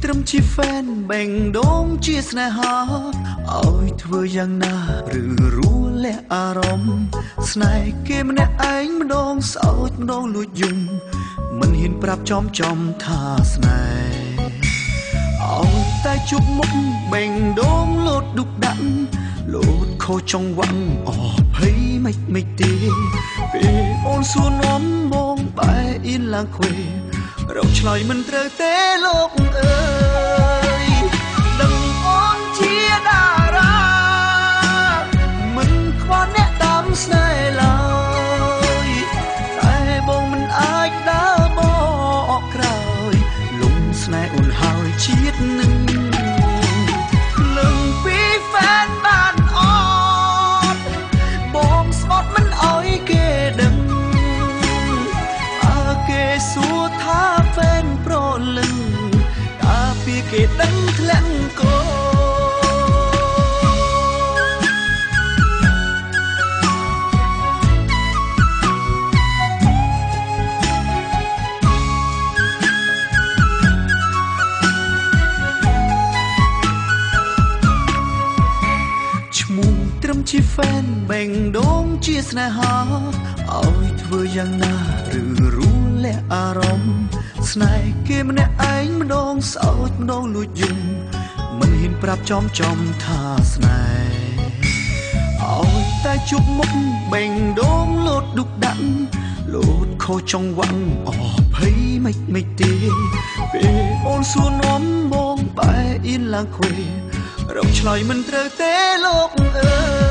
ត្រឹមជាហ្វេនបេងដូងជាស្នេហាឲ្យធ្វើយ៉ាងណាឬរួលះអារម្មណ៍ស្នេហ៍គេម្នាក់ឯងម្ដងសោចម្ដងលួចយំមិនហ៊ានប្រាប់ចំចំថាស្នេហ៍ឲ្យតែជួបមុខបេងដូងលោតឌុកដាក់លោតខោចង្វាក់អភ័យមិនមិនទេពេលអូនសួរនាំបងបែអៀនឡើងខ្វេរកឆ្លើយមិនត្រូវទេលោកអើយដឹងអូនជាតារាមិនខ្វល់អ្នកតាមស្នេហ៍ឡើយតែបងមិនអាចដើរបកក្រោយលំស្នេហ៍អូនហើយជាតិនឹងលឹងពីហ្វេនបានអត់បងស្បត់មិនអោយគេដឹងអើគេសួរថាហ្វេនប្រលឹងតើពីគេដឹងធ្លាក់កូឈ្មោះត្រឹមជាហ្វេនបេងដូងជាស្នេហាឲ្យធ្វើយ៉ាងណាឬរួលះអារម្មណ៍ស្នេហ៍គេម្នាក់ឯងម្ដងសោចម្ដងលួចយំមិនហ៊ានប្រាប់ចំចំថាស្នេហ៍ឲ្យតែជួបមុខបេងដូងលោតឌុកដាក់លោតខោចង្វាក់អភ័យមិនមិនទេពេលអូនសួរនាំបងបែអៀនឡើងខ្វេរកឆ្លើយមិនត្រូវទេលោកអើ